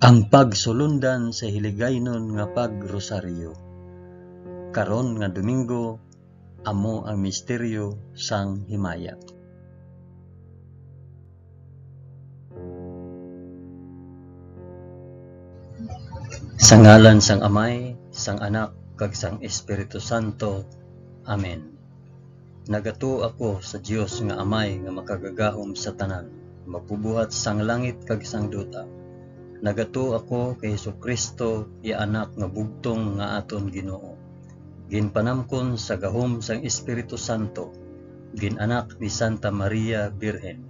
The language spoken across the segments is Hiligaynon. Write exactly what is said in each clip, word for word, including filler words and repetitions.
Ang pagsulundan sa hiligaynon nga pagrosaryo. Karon nga Domingo, amo ang misteryo sang himaya. Sa ngalan sang Amay, sang Anak, kag sang Espiritu Santo. Amen. Nagatuo ako sa Dios nga Amay nga makagagahom sa tanan, magbubuhat sang langit kag sang duta. Nagatuo ako kay Jesu-Cristo, iya Anak nga bugtong nga aton Ginoo. Ginpanamkon sa gahom sang Espiritu Santo, gin-anak ni Santa Maria Birhen,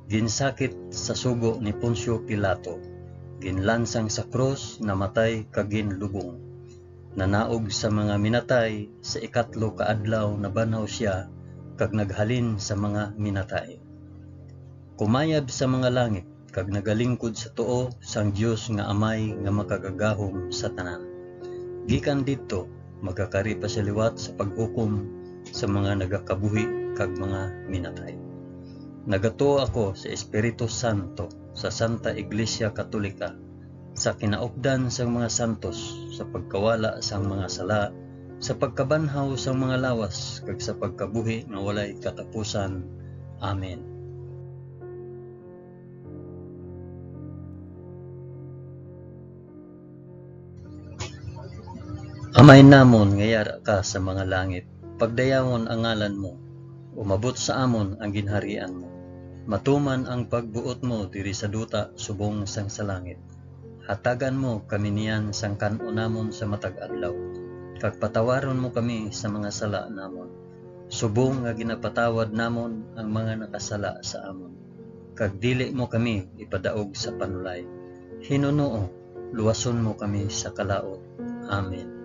ginsakit sa sugo ni Poncio Pilato, ginlansang sa krus, namatay kag ginlubong. Nanaog sa mga minatay, sa ikatlo ka adlaw nabanhaw sia, kag naghalin sa mga minatay. Kumayab sa mga langit, kag nagalingkod sa tuo sang Dios nga Amay nga makagagahom sa tanan. Gikan didto, magakari pa sia liwat sa paghukom sa mga nagakabuhi kag mga minatay. Nagatuo ako sa Espiritu Santo, sa Santa Iglesia Katolika, sa kinaupdan sang mga santos, sa pagkawala sang mga sala, sa pagkabanhaw sang mga lawas, kag sa pagkabuhi nga walay katapusan. Amen. Amay namon nga yara ka sa mga langit, pagdayawon ang ngalan mo, umabot sa amon ang ginharian mo. Matuman ang pagbuot mo diri sa duta subong sang sa langit. Hatagan mo kami niyan sang kan-on namon sa matag adlaw, kag patawaron mo kami sa mga sala namon, subong nga ginapatawad namon ang mga nakasala sa amon. Kag dili mo kami ipadaog sa panulay. Hinunoo, luwason mo kami sa kalaut. Amen.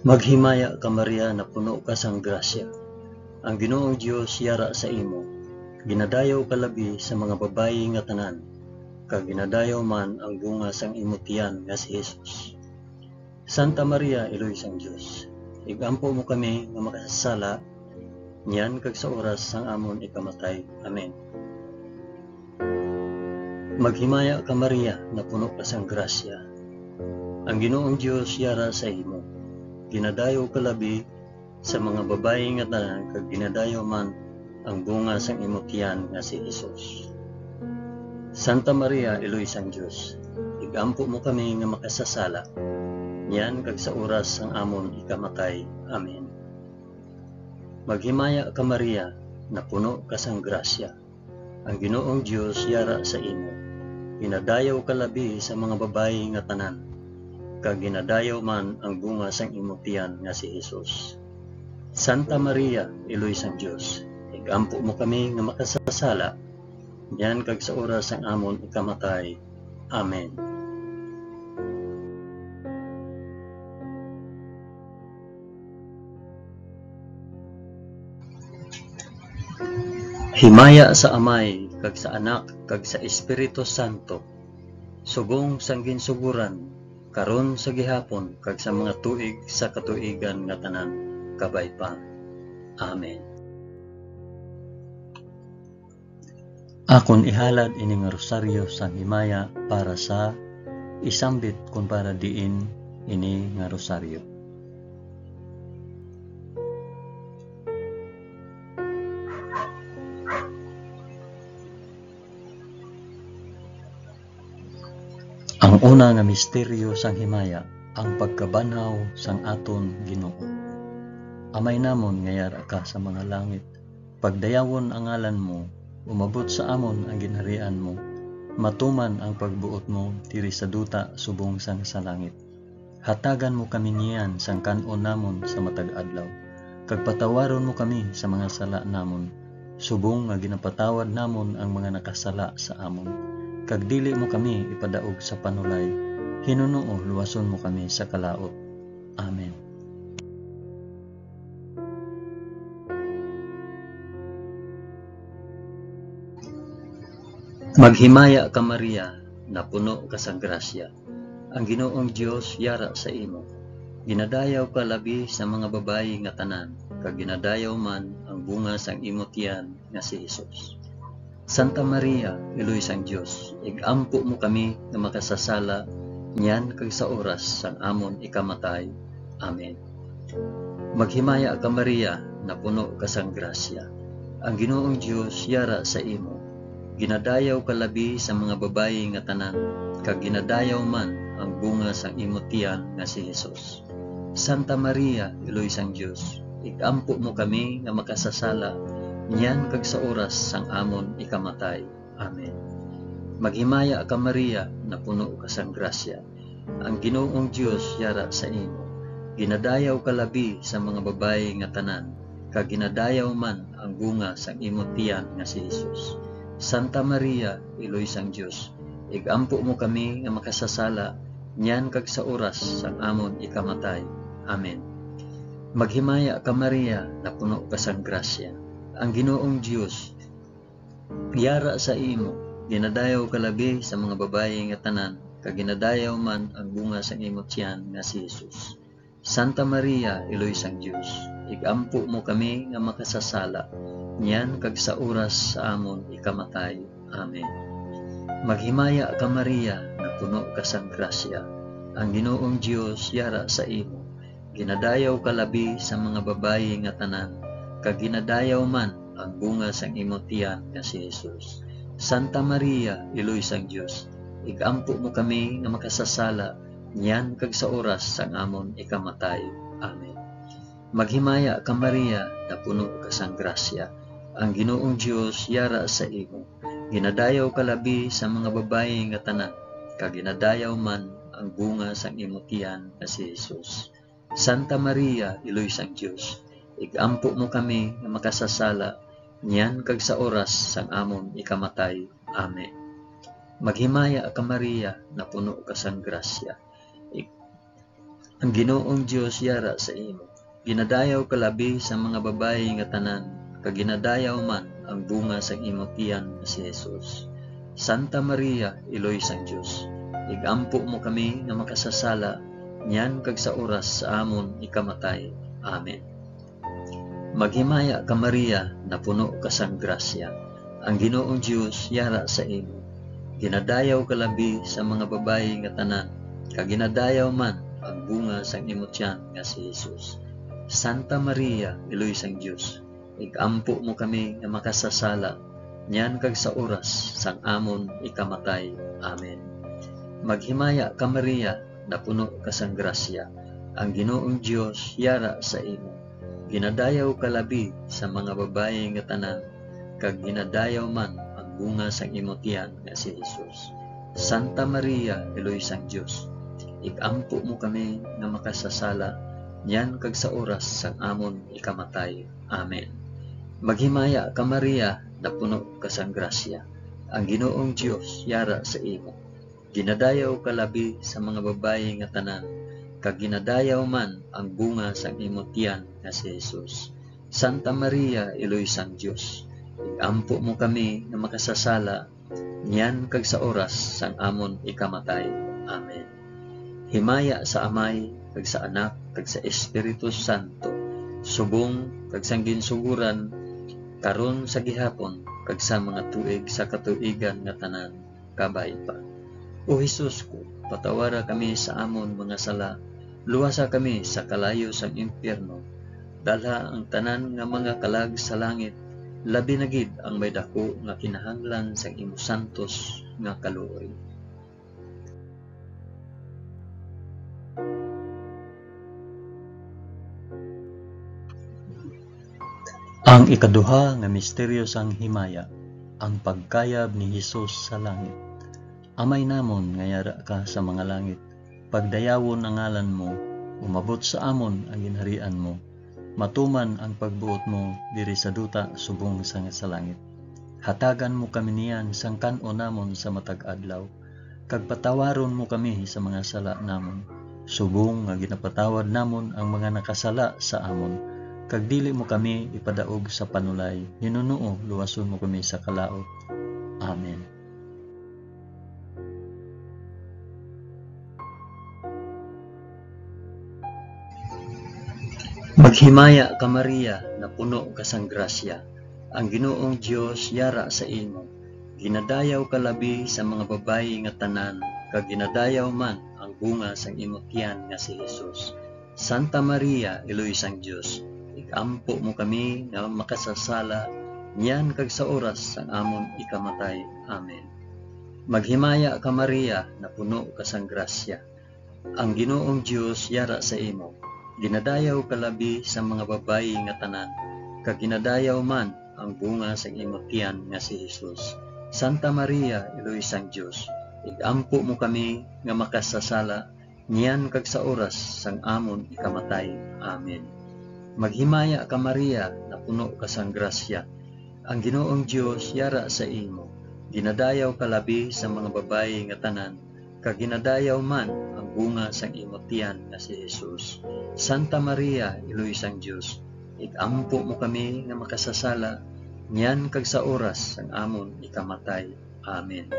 Maghimaya ka, Maria, napuno ka sang grasya. Ang Ginoong Dios yara sa imo. Ginadayaw ka labi sa mga babayi nga tanan, kag ginadayaw man ang bunga sang imo tiyan nga si Jesus. Santa Maria, Iloy sang Dios, ig-ampo mo kami nga makasasala, niyan kag sa oras sang amon ikamatay. Amen. Maghimaya ka, Maria, napuno ka sang grasya. Ang Ginoong Dios yara sa imo. Ginadayaw ka labi sa mga babayi nga tanan, kag ginadayaw man ang bunga sang imo tiyan nga si Jesus. Santa Maria, Iloy sang Dios, ig-ampo mo kami nga makasasala, niyan kag sa oras sang amon ikamatay. Amen. Maghimaya ka, Maria, napuno ka sang grasya. Ang Ginoong Dios yara sa imo. Ginadayaw ka labi sa mga babayi nga tanan, kag ginadayaw man ang bunga sang imo tiyan nga si Jesus. Santa Maria, Iloy sang Dios, ig-ampo mo kami nga makasasala, niyan kag sa oras sang amon ikamatay. Amen. Himaya sa Amay, kag sa Anak, kag sa Espiritu Santo, subong sang ginsugoran, karon, sa gihapon, kag sa mga tuig sa katuigan nga tanan. Kabay pa. Amen. Akon ihalad ini nga rosaryo sang himaya para sa isambit kon para diin ini nga rosaryo. Ang una nga misteryo sang himaya, ang pagkabanhaw sang aton Ginoo. Amay namon nga yara ka sa mga langit, pagdayawon ang ngalan mo, umabot sa amon ang ginharian mo, matuman ang pagbuot mo diri sa duta subong sang sa langit. Hatagan mo kami niyan sang kan-on namon sa matag adlaw, kag patawaron mo kami sa mga sala namon, subong nga ginapatawad namon ang mga nakasala sa amon, kag dili mo kami ipadaog sa panulay. Hinunoo, luwason mo kami sa kalaut. Amen. Maghimaya ka, Maria, napuno ka sang grasya. Ang Ginoong Dios yara sa imo. Ginadayaw ka labi sa mga babayi nga tanan, kag ginadayaw man ang bunga sang imo tiyan nga si Jesus. Santa Maria, Iloy sang Dios, ig-ampo mo kami nga makasasala niyan kag sa oras sang amon ikamatay. Amen. Maghimaya ka, Maria, napuno ka sang grasya. Ang Ginoong Dios yara sa imo. Ginadayaw ka labi sa mga babayi nga tanan, kag ginadayaw man ang bunga sang imo tiyan nga si Jesus. Santa Maria, Iloy sang Dios, ig-ampo mo kami nga makasasala niyan kag sa oras sang amon ikamatay. Amen. Maghimaya ka, Maria, napuno ka sang grasya. Ang Ginoong Dios yara sa imo. Ginadayaw ka labi sa mga babayi nga tanan, kag ginadayaw man ang bunga sang imo tiyan nga si Jesus. Santa Maria, Iloy sang Dios, ig-ampo mo kami nga makasasala niyan kag sa oras sang amon ikamatay. Amen. Maghimaya ka, Maria, napuno ka sang grasya. Ang Ginoong Dios yara sa imo. Ginadayaw ka labi sa mga babayi nga tanan, kag ginadayaw man ang bunga sang imo tiyan nga si Jesus. Santa Maria, Iloy sang Dios, ig-ampo mo kami nga makasasala niyan kag sa oras sa amon ikamatay. Amen. Maghimaya ka, Maria, napuno ka sang grasya. Ang Ginoong Dios yara sa imo. Ginadayaw ka labi sa mga babayi nga tanan, kag ginadayaw man ang bunga sang imo tiyan nga si Jesus. Santa Maria, Iloy sang Dios, ig-ampo mo kami nga makasasala niyan kag sa oras sang amon ikamatay. Amen. Maghimaya ka, Maria, napuno ka sang grasya. Ang Ginoong Dios yara sa imo. Ginadayaw ka labi sa mga babayi nga tanan, kag ginadayaw man ang bunga sang imo tiyan nga si Jesus. Santa Maria, Iloy sang Dios, ig-ampo mo kami nga makasasala niyan kag sa oras sang amon ikamatay. Amen. Maghimaya ka, Maria, napuno ka sang grasya. Ig-, ang Ginoong Dios yara sa imo. Ginadayaw ka labi sa mga babayi nga tanan, kag ginadayaw man ang bunga sang imo tiyan nga si Jesus. Santa Maria, Iloy sang Dios, ig-ampo mo kami nga makasasala niyan kag sa oras sa amon ikamatay. Amen. Maghimaya ka, Maria, napuno ka sang grasya. Ang Ginoong Dios yara sa imo. Ginadayaw ka labi sa mga babayi nga tanan, kag ginadayaw man ang bunga sang imo tiyan nga si Jesus. Santa Maria, Iloy sang Dios, ig-ampo mo kami nga makasasala niyan kag sa oras sang amon ikamatay. Amen. Maghimaya ka, Maria, napuno ka sang grasya. Ang Ginoong Dios yara sa imo. Ginadayaw ka labi sa mga babayi nga tanan, kag ginadayaw man ang bunga sang imo tiyan nga si Jesus. Santa Maria, Iloy sang Dios, ig-ampo mo kami nga makasasala niyan kag sa oras sang amon ikamatay. Amen. Maghimaya ka, Maria, napuno ka sang grasya. Ang Ginoong Dios yara sa imo. Ginadayaw ka labi sa mga babayi nga tanan, kag ginadayaw man ang bunga sang imo tiyan nga si Jesus. Santa Maria, Iloy sang Dios, ig-ampo mo kami nga makasasala niyan kag sa oras sang amon ikamatay. Amen. Himaya sa Amay, kag sa Anak, kag sa Espiritu Santo, subong kag sang ginsugoran, karon, sa gihapon, kag sa mga tuig sa katuigan nga tanan. Kabay pa. O Jesus ko, patawara kami sa amon mga sala, luwasa kami sa kalayo sang impyerno, dalha ang tanan nga mga kalag sa langit, labi na gid ang may daku nga kinahanglan sang imo santos nga kaluoy. Ang ikaduha nga misteryo sang himaya, ang pagkayab ni Jesus sa langit. Amay namon nga yara ka sa mga langit, pagdayawon ang ngalan mo, umabot sa amon ang ginharian mo, matuman ang pagbuot mo diri sa duta subong sang sa langit. Hatagan mo kami niyan sang kan-on namon sa matag adlaw, kag patawaron mo kami sa mga sala namon, subong nga ginapatawad namon ang mga nakasala sa amon, kag dili mo kami ipadaog sa panulay, hinunoo luwason mo kami sa kalaut. Amen. Maghimaya ka, Maria, napuno ka sang grasya, ang Ginoong Dios yara sa imo. Ginadayaw ka labi sa mga babayi nga tanan, kag ginadayaw man ang bunga sang imo tiyan nga si Jesus. Santa Maria, Iloy sang Dios, ig-ampo mo kami nga makasasala, niyan kag sa oras sang amon ikamatay. Amen. Maghimaya ka, Maria, napuno ka sang grasya, ang Ginoong Dios yara sa imo. Ginadayaw ka labi sa mga babayi nga tanan, kag ginadayaw man ang bunga sang imo tiyan nga si Jesus. Santa Maria, Iloy sang Dios, ig-ampo mo kami nga makasasala, niyan kag sa oras sang amon ikamatay. Amen. Maghimaya ka, Maria, napuno ka sang grasya, ang Ginoong Dios yara sa imo. Ginadayaw ka labi sa mga babayi nga tanan, kag ginadayaw man ang bunga sang imo tiyan nga si Jesus. Santa Maria, Iloy sang Dios, ig-ampo mo kami nga makasasala, niyan kag sa oras sang amon ikamatay. Amen.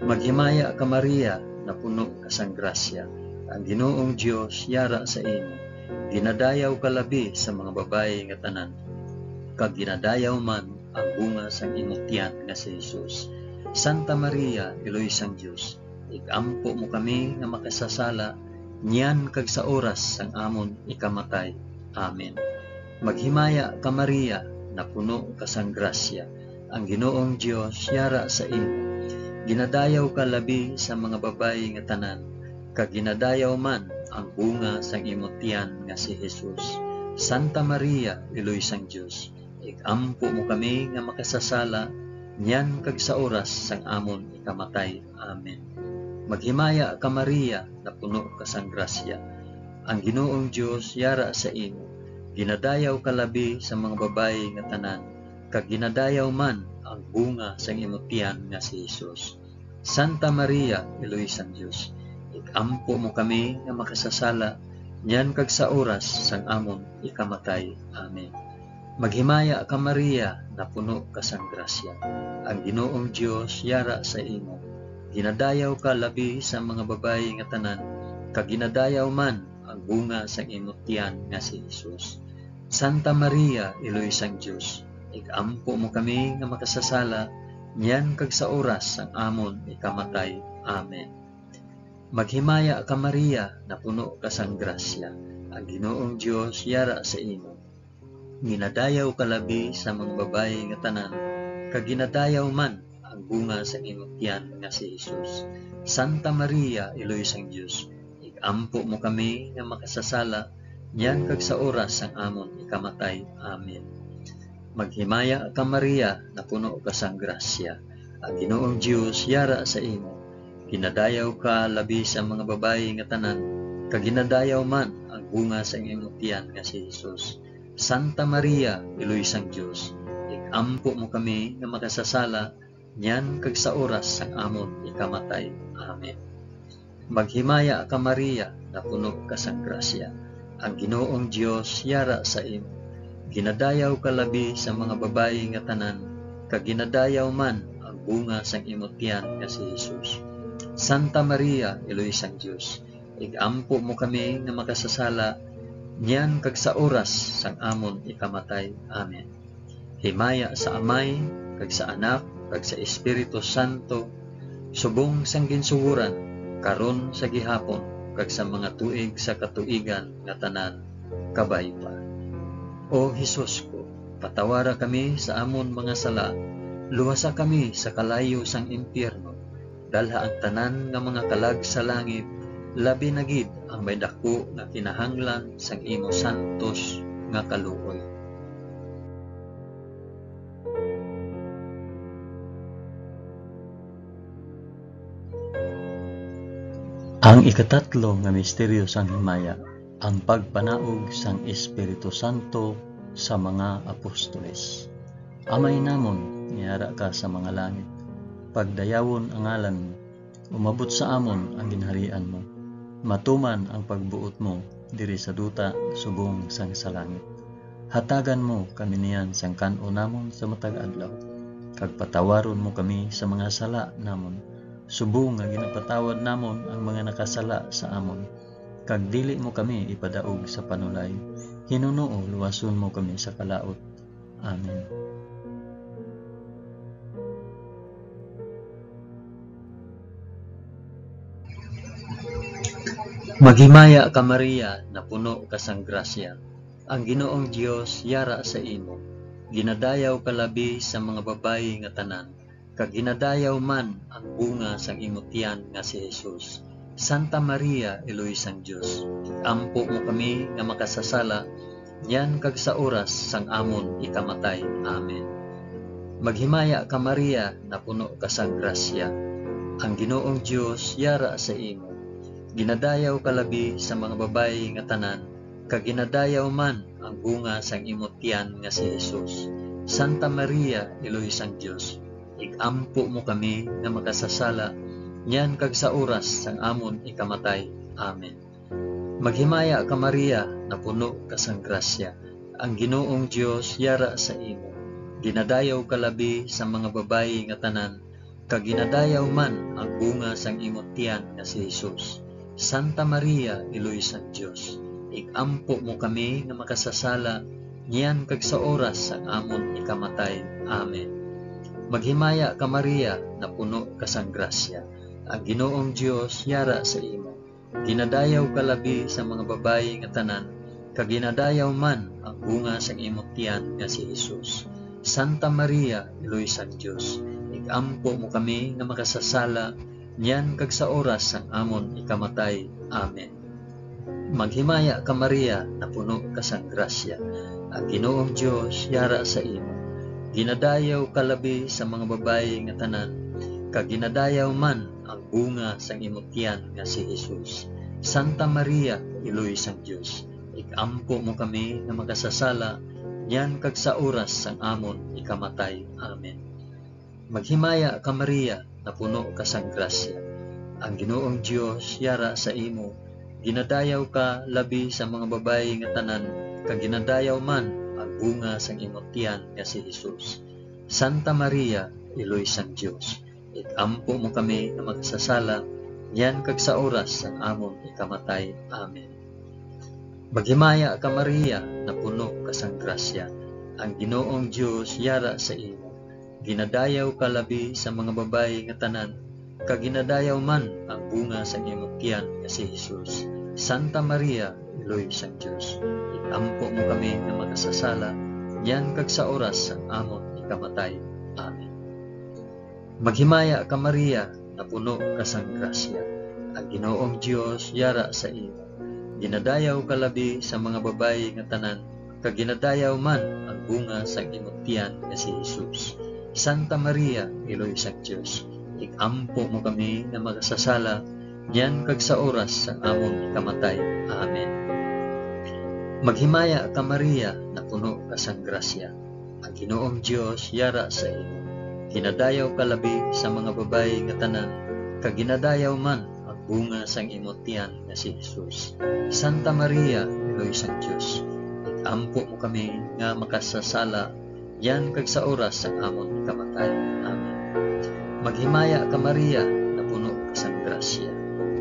Maghimaya ka, Maria, napuno ka sang grasya, ang Ginoong Dios yara sa imo. Ginadayaw ka labi sa mga babayi nga tanan, kag ginadayaw man ang bunga sang imo tiyan nga si Jesus. Santa Maria, Iloy sang Dios, ig-ampo mo kami nga makasasala, niyan kag sa oras sang amon ikamatay. Amen. Maghimaya ka, Maria, napuno ka sang grasya, ang Ginoong Dios yara sa imo. Ginadayaw ka labi sa mga babayi nga tanan, kag ginadayaw man ang bunga sang imo tiyan nga si Jesus. Santa Maria, Iloy sang Dios, ig-ampo mo kami nga makasasala, niyan kag sa oras sang amon ikamatay. Amen. Maghimaya ka, Maria, napuno ka sang grasya, ang Ginoong Dios yara sa imo. Ginadayaw ka labi sa mga babayi nga tanan, kag ginadayaw man ang bunga sang imo tiyan nga si Jesus. Santa Maria, Iloy sang Dios, ig-ampo mo kami nga makasasala, niyan kag sa oras sang amon ikamatay. Amen. Maghimaya ka, Maria, napuno ka sang grasya, ang Ginoong Dios yara sa imo. Ginadayaw ka labi sa mga babayi nga tanan, kag ginadayaw man ang bunga sang imo tiyan nga si Jesus. Santa Maria, Iloy sang Dios, ig-ampo mo kami nga makasasala, niyan kag sa oras sang amon ikamatay. Amen. Maghimaya ka, Maria, napuno ka sang grasya, ang Ginoong Dios yara sa imo. Ginadayaw ka labi sa mga babayi nga tanan, kag ginadayaw man ang bunga sang imo tiyan nga si Jesus. Santa Maria, Iloy sang Dios, ig-ampo mo kami nga makasasala, niyan kag sa oras sang amon ikamatay. Amen. Maghimaya ka, Maria, napuno ka sang grasya, ang Ginoong Dios yara sa imo. Ginadayaw ka labi sa mga babayi nga tanan, kag ginadayaw man ang bunga sang imo tiyan nga si Jesus. Santa Maria, Iloy sang Dios, ig-ampo mo kami nga makasasala, niyan kag sa oras sang amon ikamatay. Amen. Maghimaya ka, Maria, napuno ka sang grasya, ang Ginoong Dios yara sa imo. Ginadayaw ka labi sa mga babayi nga tanan, kag ginadayaw man ang bunga sang imo tiyan nga si Jesus. Santa Maria, Iloy sang Dios, ig-ampo mo kami nga makasasala, niyan kag sa oras sang amon ikamatay. Amen. Himaya sa Amay, kag sa Anak, kag sa Espiritu Santo, subong sang ginsugoran, karon, sa gihapon, kag sa mga tuig sa katuigan nga tanan. Kabay pa. O Jesus ko, patawara kami sa amon mga sala, luwasa kami sa kalayo sang impyerno, dalha ang tanan nga mga kalag sa langit, labi na gid ang may daku nga kinahanglan sang imo santos nga kaluoy. Ang ikatatlo nga misteryo sang himaya, ang pagpanaog sang Espiritu Santo sa mga apostoles. Amay namon, nga yara ka sa mga langit, pagdayawon ang ngalan mo, umabot sa amon ang ginharian mo, matuman ang pagbuot mo diri sa duta subong sang sa langit. Hatagan mo kami niyan sang kan-o namon sa matag adlaw, kag patawaron mo kami sa mga sala namon, subong nga ginapatawad namon ang mga nakasala sa amon, kag dili mo kami ipadaog sa panulay, Hinunoo, luwason mo kami sa kalaut. Amen. Maghimaya ka, Maria, napuno ka sang grasya. Ang Ginoong Dios yara sa imo. Ginadayaw ka labi sa mga babayi nga tanan, kag ginadayaw man ang bunga sang imo tiyan nga si Jesus. Santa Maria, Iloy sang Dios, ampo mo kami nga makasasala, niyan kag sa oras sang amon ikamatay. Amen. Maghimaya ka, Maria, napuno ka sang grasya. Ang Ginoong Dios yara sa imo. Ginadayaw ka labi sa mga babayi nga tanan, kag ginadayaw man ang bunga sang imo tiyan nga si Jesus. Santa Maria, Iloy sang Dios, ig-ampo mo kami nga makasasala, niyan kag sa oras sang amon ikamatay. Amen. Maghimaya ka, Maria, napuno ka sang grasya. Ang Ginoong Dios yara sa imo. Ginadayaw ka labi sa mga babayi nga tanan, kag ginadayaw man ang bunga sang imo tiyan nga si Jesus. Santa Maria, Iloy sang Dios, ig-ampo mo kami nga makasasala, niyan kag sa oras sang amon ikamatay. Amen. Maghimaya ka, Maria, napuno ka sang grasya. Ang Ginoong Dios yara sa imo. Ginadayaw ka labi sa mga babayi nga tanan, kag ginadayaw man ang bunga sang imo tiyan nga si Jesus. Santa Maria, Iloy sang Dios, ig-ampo mo kami nga makasasala, niyan kag sa oras sang amon ikamatay. Amen. Maghimaya ka, Maria, napuno ka sang grasya. Ang Ginoong Dios yara sa imo. Ginadayaw ka labi sa mga babayi nga tanan, kag ginadayaw man ang bunga sang imo tiyan nga si Jesus. Santa Maria, Iloy sang Dios, ig-ampo mo kami nga makasasala, niyan kag sa oras sang amon ikamatay. Amen. Maghimaya ka, Maria, napuno ka sang grasya. Ang Ginoong Dios yara sa imo. Ginadayaw ka labi sa mga babayi nga tanan, kag ginadayaw man ang bunga sang imo tiyan nga si Jesus. Santa Maria, Iloy sang Dios, ig-ampo mo kami nga makasasala, niyan kag sa oras sang amon ikamatay. Amen. Maghimaya ka, Maria, napuno ka sang grasya. Ang Ginoong Dios yara sa imo. Ginadayaw ka labi sa mga babayi nga tanan, kag ginadayaw man ang bunga sang imo tiyan nga si Jesus. Santa Maria, Iloy sang Dios, ig-ampo mo kami nga makasasala, niyan kag sa oras sang amon ikamatay. Amen. Maghimaya ka, Maria, napuno ka sang grasya. Ang Ginoong Dios yara sa imo. Ginadayaw ka labi sa mga babayi nga tanan, kag ginadayaw man ang bunga sang imo tiyan nga si Jesus. Santa Maria, Iloy sang Dios, ig-ampo mo kami nga makasasala, niyan kag sa oras sang amon ikamatay. Amen. Maghimaya ka, Maria, napuno ka sang grasya. Ang Ginoong Dios yara sa imo. Ginadayaw ka labi sa mga babayi nga tanan, kag ginadayaw man ang bunga sang imo tiyan nga si Jesus. Santa Maria, Iloy sang Dios, ig-ampo mo kami nga makasasala, niyan kag sa oras sang amon kamatay. Amen. Maghimaya ka, Maria, napuno ka sang grasya.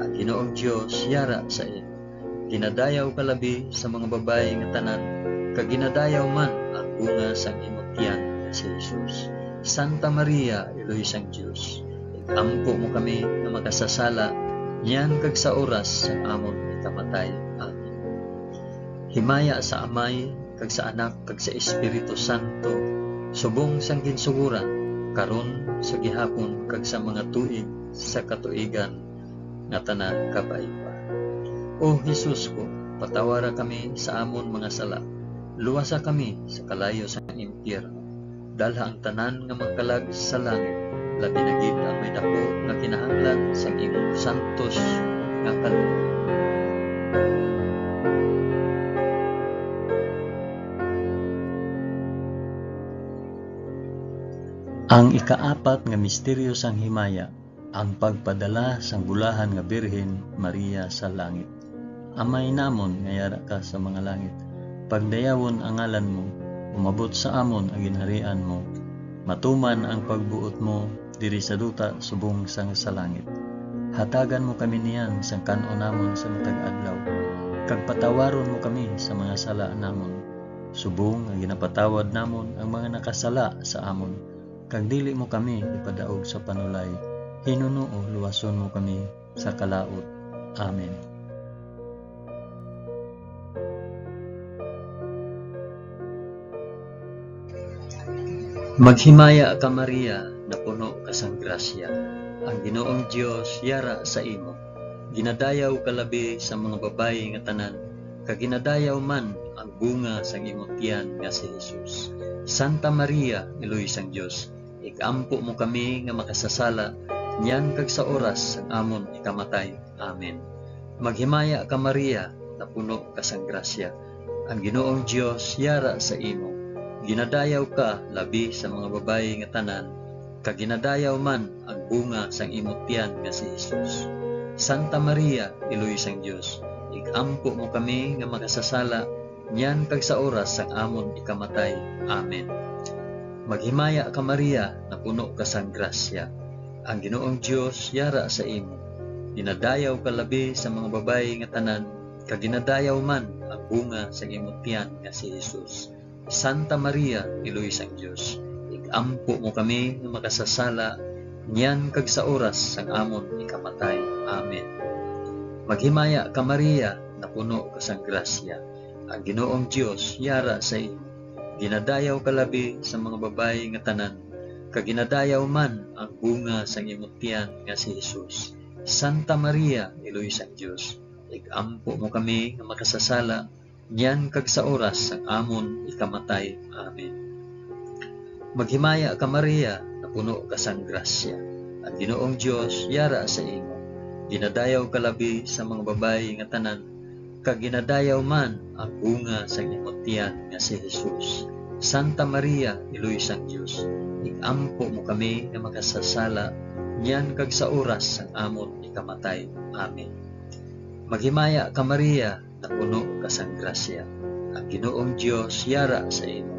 Ang Ginoong Dios yara sa imo. Ginadayaw ka labi sa mga babayi nga tanan, kag ginadayaw man ang bunga sang imo tiyan nga si Jesus. Santa Maria, Iloy sang Dios, ig-ampo mo kami nga makasasala, niyan kag sa oras sang amon ikamatay. Amen. Himaya sa Amay, kag sa Anak, kag sa Espiritu Santo, subong sang ginsugoran, karon, sa gihapon, kag sa mga tuig sa katuigan nga tanan. Kabay pa. O Jesus ko, patawara kami sa amon mga sala, luwasa kami sa kalayo sang impyerno, dalha ang tanan nga mga kalag sa langit, labi na gid ang may daku nga kinahanglan sang imong santos nga kalooban. Ang ikaapat nga misteryo sang himaya, ang pagpadala sang bulahan nga Birhen Maria sa langit. Amay namon nga yara ka sa mga langit, pagdayawon ang ngalan mo, umabot sa amon ang ginharian mo, matuman ang pagbuot mo diri sa duta subong sang sa langit. Hatagan mo kami niyan sang kan-on namon sa matag adlaw, Kag patawaron mo kami sa mga sala namon, subong nga ginapatawad namon ang mga nakasala sa amon, kag dili mo kami ipadaog sa panulay, hinunoo luwason mo kami sa kalaut. Amen. Maghimaya ka, Maria, napuno ka sang grasya. Ang Ginoong Dios yara sa imo. Ginadayaw ka labi sa mga babayi nga tanan, kag ginadayaw man ang bunga sang imo tiyan nga si Jesus. Santa Maria, Iloy sang Dios, ig-ampo mo kami nga makasasala, niyan kag sa oras sang amon ikamatay. Amen. Maghimaya ka, Maria, napuno ka sang grasya. Ang Ginoong Dios yara sa imo. Ginadayaw ka labi sa mga babayi nga tanan, kag ginadayaw man ang bunga sang imo tiyan nga si Jesus. Santa Maria, Iloy sang Dios, ig-ampo mo kami nga makasasala, niyan kag sa oras sang amon ikamatay. Amen. Maghimaya ka, Maria, napuno ka sang grasya. Ang Ginoong Dios yara sa imo. Ginadayaw ka labi sa mga babayi nga tanan, kag ginadayaw man ang bunga sang imo tiyan nga si Jesus. Santa Maria, Iloy sang Dios, ig-ampo mo kami nga makasasala, niyan kag sa oras sang amon ikamatay. Amen. Maghimaya ka, Maria, napuno ka sang grasya. Ang Ginoong Dios yara sa imo. Ginadayaw ka labi sa mga babayi nga tanan, kag ginadayaw man ang bunga sang imo tiyan nga si Jesus. Santa Maria, Iloy sang Dios, ig-ampo mo kami nga makasasala, niyan kag sa oras sang amon ikamatay. Amen. Maghimaya ka, Maria, napuno ka sang grasya. Ang Ginoong Dios yara sa imo. Ginadayaw ka labi sa mga babayi nga tanan, kag ginadayaw man ang bunga sang imo tiyan nga si Jesus. Santa Maria, Iloy sang Dios, ig-ampo mo kami nga makasasala, niyan kag sa oras sang amon ikamatay. Amen. Maghimaya ka, Maria, napuno ka sang grasya. Ang Ginoong Dios yara sa imo.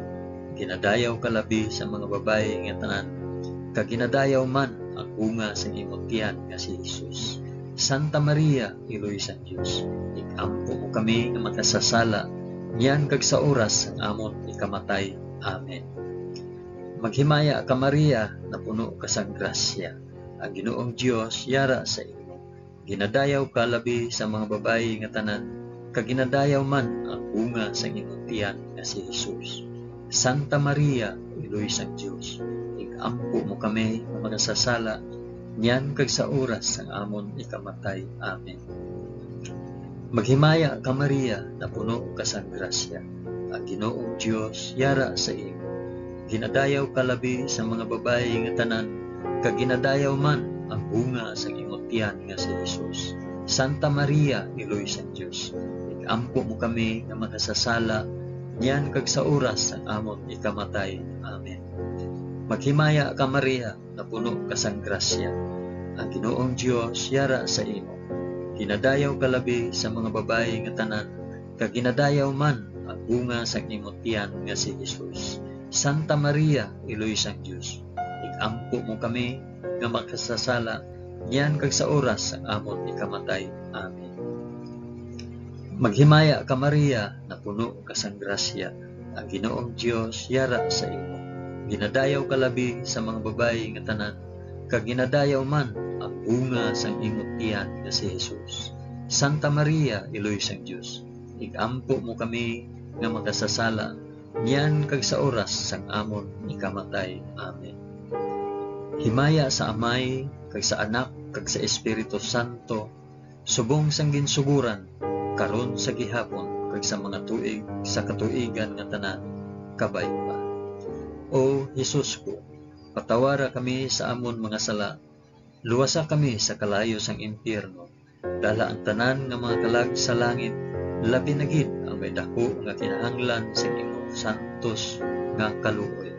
Ginadayaw ka labi sa mga babayi nga tanan, kag ginadayaw man ang bunga sang imo tiyan nga si Jesus. Santa Maria, Iloy sang Dios, ig-ampo mo kami nga makasasala, niyan kag sa oras sang amon ikamatay. Amen. Maghimaya ka, Maria, napuno ka sang grasya. Ang Ginoong Dios yara sa imo. Ginadayaw ka labi sa mga babayi nga tanan, kag ginadayaw man ang bunga sang imong tiyan nga si Jesus. Santa Maria, Iloy sang Dios, ig-ampo mo kami nga makasasala, niyan kag sa oras sang amon ikamatay. Amen. Maghimaya ka, Maria, napuno ka sang grasya. Ang Ginoong Dios yara sa imo. Ginadayaw ka labi sa mga babayi nga tanan, kag ginadayaw man ang bunga sang imo tiyan nga si Jesus. Santa Maria, Iloy sang Dios, ig-ampo mo kami nga makasasala, niyan kag sa oras sang amon ikamatay. Amen. Maghimaya ka, Maria, napuno ka sang grasya. Ang Ginoong Dios yara sa imo. Ginadayaw ka labi sa mga babayi nga tanan, kag ginadayaw man ang bunga sang imo tiyan nga si Jesus. Santa Maria, Iloy sang Dios, ig-ampo mo kami nga makasasala, niyan kag sa oras sang amon ikamatay. Amen. Maghimaya ka, Maria, napuno ka sang grasya, ang Ginoong Dios yara sa imo. Ginadayaw ka labi sa mga babayi nga tanan, kag ginadayaw man ang bunga sang imo tiyan nga si Jesus. Santa Maria, Iloy sang Dios, ig-ampo mo kami nga makasasala, niyan kag sa oras sang amon ikamatay. Amen. Himaya sa Amay, kag sa Anak, kag sa Espiritu Santo, subong sang ginsugoran, karon, sa gihapon, kag sa mga tuig sa katuigan nga tanan. Kabay pa. O Jesus ko, patawara kami sa amon mga sala, luwasa kami sa kalayo sang impyerno, dala ang tanan nga mga kalag sa langit, labi na gid ang may daku nga kinahanglan sang imong santos nga kaluoy.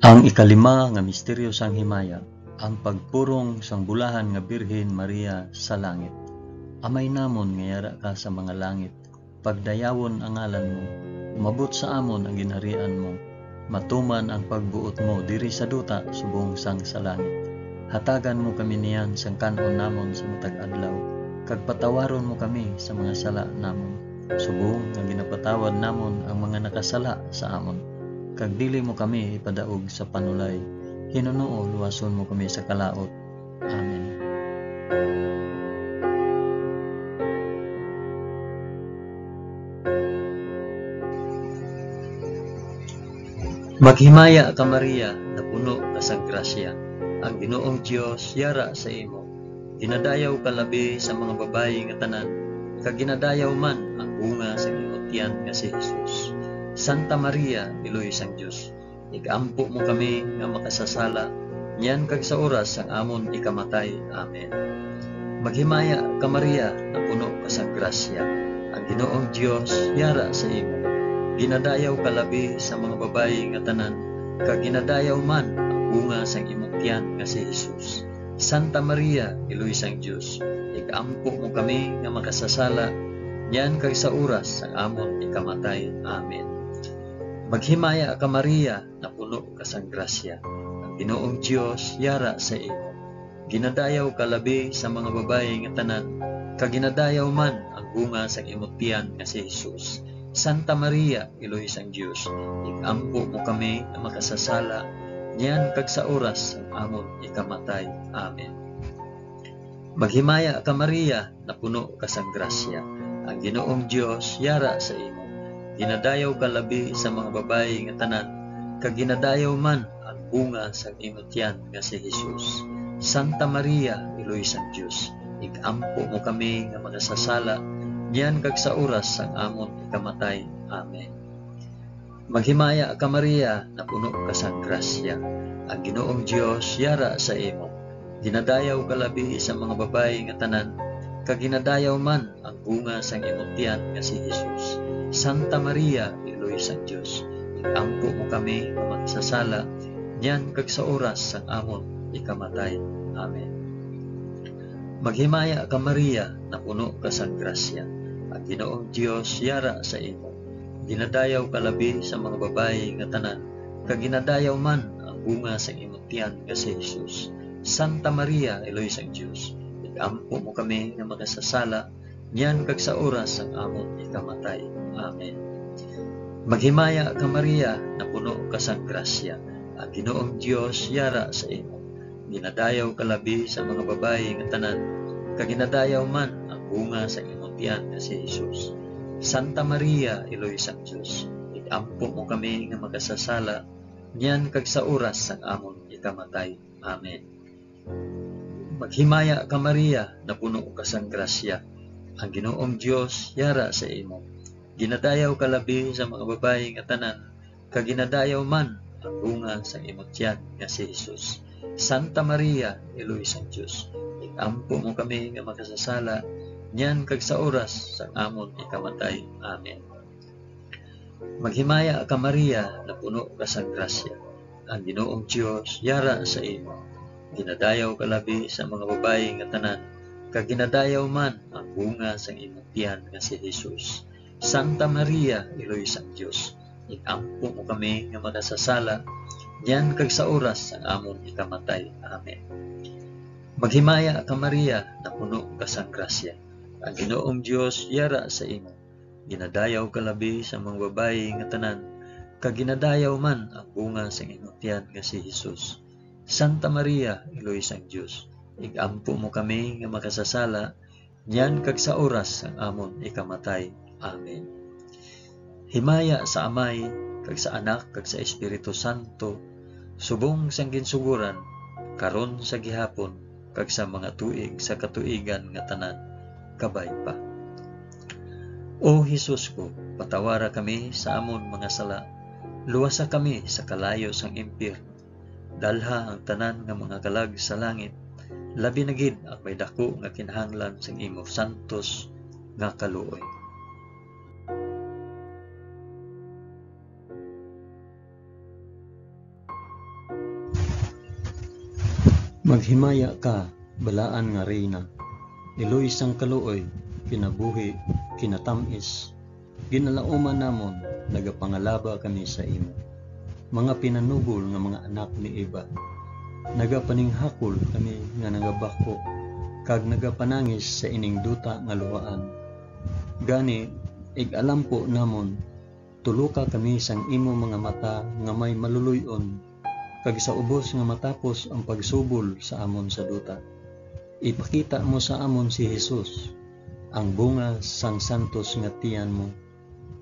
Ang ikalima nga misteryo sang himaya, ang pagpurong sang bulahan nga Birhen Maria sa langit. Amay namon nga yara ka sa mga langit, pagdayawon ang ngalan mo, umabot sa amon ang ginharian mo, matuman ang pagbuot mo diri sa duta subong sang sa langit. Hatagan mo kami niyan sang kan-on namon sa matag adlaw, kag patawaron mo kami sa mga sala namon, subong nga ginapatawad namon ang mga nakasala sa amon. Kag dili mo kami ipadaog sa panulay, hinunoo luwason mo kami sa kalaut. Amen. Maghimaya ka, Maria, napuno ka sang grasya. Ang Ginoong Dios yara sa imo. Ginadayaw ka labi sa mga babayi nga tanan, kag ginadayaw man ang bunga sang imo tiyan nga si Jesus. Santa Maria, Iloy sang Dios, igampo mo kami nga makasasala, niyan kag sa oras sang amon ikamatay. Amen. Maghimaya ka, Maria, napuno ka sang grasya. Ang Ginoong Dios yara sa imo. Ginadayaw ka labi sa mga babayi nga tanan, kag ginadayaw man ang bunga sang imong tiyan nga si Jesus. Santa Maria, Iloy sang Dios, igampo mo kami nga makasasala, niyan kag sa oras sang amon ikamatay. Amen. Maghimaya ka, Maria, napuno ka sang grasya. Ang Ginoong Dios yara sa imo. Ginadayaw ka labi sa mga babayi nga tanan, kag ginadayaw man ang bunga sang imo tiyan nga si Jesus. Santa Maria, Iloy sang Dios, igampo mo kami nga makasasala, niyan kag sa oras sang amon ikamatay. Amen. Maghimaya ka, Maria, napuno ka sang grasya. Ang Ginoong Dios yara sa imo. Ginadayaw ka labi sa mga babayi nga tanan, kag ginadayaw man ang bunga sang imo tiyan nga si Jesus. Santa Maria, Iloy sang Dios, igampo mo kami nga makasasala, niyan kag sa oras sang amon ikamatay. Amen. Maghimaya ka, Maria, napuno ka sang grasya. Ang Ginoong Dios yara sa imo. Ginadayaw ka labi sa mga babayi nga tanan, kag ginadayaw man ang bunga sang imong tiyan nga si Jesus. Santa Maria, Iloy sang Dios, igampo mo kami nga makasasala, niyan kag sa oras sang amon ikamatay. Amen. Maghimaya ka, Maria, napuno ka sang grasya. Ang Ginoong Dios yara sa imo. Ginadayaw ka labi sa mga babayi nga tanan, kag ginadayaw man ang bunga sang imong tiyan nga si Jesus. Santa Maria, Iloy sang Dios, igampo mo kami nga makasasala, niyan kag sa oras sang amon ikamatay. Amen. Maghimaya ka, Maria, napuno ka sang grasya. Ang Ginoong Dios yara sa imo. Ginadayaw ka labi sa mga babayi nga tanan, kag ginadayaw man ang bunga sa imong tiyan nga si Jesus. Santa Maria, Iloy sang Dios, igampo mo kami nga makasasala, niyan kag sa oras sang amon ikamatay. Amen. Maghimaya ka, Maria, napuno ka sang grasya. Ang Ginoong Dios yara sa imo. Ginadayaw ka labi sa mga babayi nga tanan, kag ginadayaw man ang bunga sang imong tiyan nga si Jesus. Santa Maria, Iloy sang Dios, igampo mo kami nga makasasala, niyan kag sa oras sang amon ikamatay. Amen. Maghimaya ka, Maria, napuno ka sang grasya. Ang Ginoong Dios yara sa imo. Ginadayaw ka labi sa mga babayi nga tanan, kag ginadayaw man ang bunga sang imong tiyan nga si Jesus. Santa Maria, Iloy sang Dios, igampo mo kami nga makasasala, niyan kag sa oras sang amon ikamatay. Amen. Maghimaya ka, Maria, napuno ka sang grasya. Ang Ginoong Dios yara sa imo. Ginadayaw ka labi sa mga babayi nga tanan, kag ginadayaw man ang bunga sang imong tiyan nga si Jesus. Santa Maria, Iloy sang Dios, igampo mo kami nga makasasala, niyan kag sa oras sang amon ikamatay. Amen. Himaya sa Amay, kag sa Anak, kag sa Espiritu Santo, subong sang ginsugoran, karon, sa gihapon, kag sa mga tuig sa katuigan nga tanan. Kabay pa. O Jesus ko, patawara kami sa amon mga sala, luwasa kami sa kalayo sang impyerno, dalha ang tanan nga mga kalag sa langit, labi na gid ang may daku nga kinahanglan sang imo santos nga kaluoy. Maghimaya ka, balaan nga Reyna, iloy sang kaluoy, kinabuhi, kinatamis, ginalauman namon, nagapangalaba kami sa imo. mga pinanubol nga mga anak ni Eva. Nagapaninghakol kami nga nagabako kag nagapanangis sa ining duta nga luhaan. Gani, ig-alampo namon, tuluka kami sang imo mga mata nga may maluloy-on, kag sa ubos nga matapos ang pagsubol sa amon sa duta, ipakita mo sa amon si Jesus, ang bunga sang santos nga tiyan mo.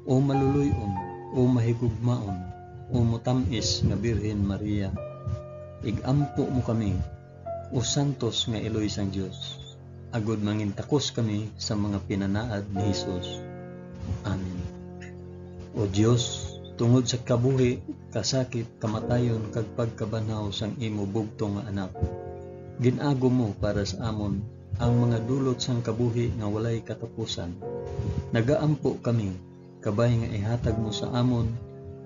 O maluloy-on, o mahigugmaon, o matam-is nga Birhen Maria, ig-ampo mo kami, o santos nga iloy sang Dios, agod mangintakos kami sa mga pinanaad ni Jesus. Amen. O Dios, tungod sa kabuhi, kasakit, kamatayon, kag pagkabanhaw sang imo bugtong nga Anak, gin-agom mo para sa amon ang mga dulot sang kabuhi nga walay katapusan. Nagaampo kami, kabay nga ihatag mo sa amon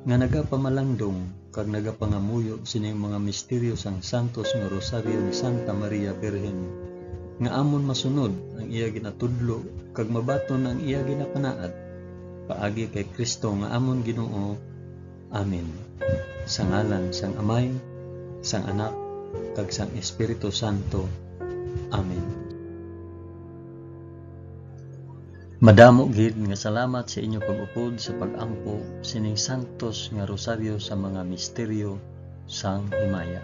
nga nagapamalandong kag nagapangamuyo sining mga misteryo sang santos nga Rosaryo ni Santa Maria Birhen, nga amon masunod ang iya ginatudlo kag mabaton ang iya ginapanaad, paagi kay Cristo nga amon Ginoo. Amen. Sa ngalan sang Amay, sang Anak, kag sang Espiritu Santo. Amen. Madamo gid nga salamat sa inyo pag-upod sa pag-ampo sining santos nga rosaryo sa mga misteryo sang himaya.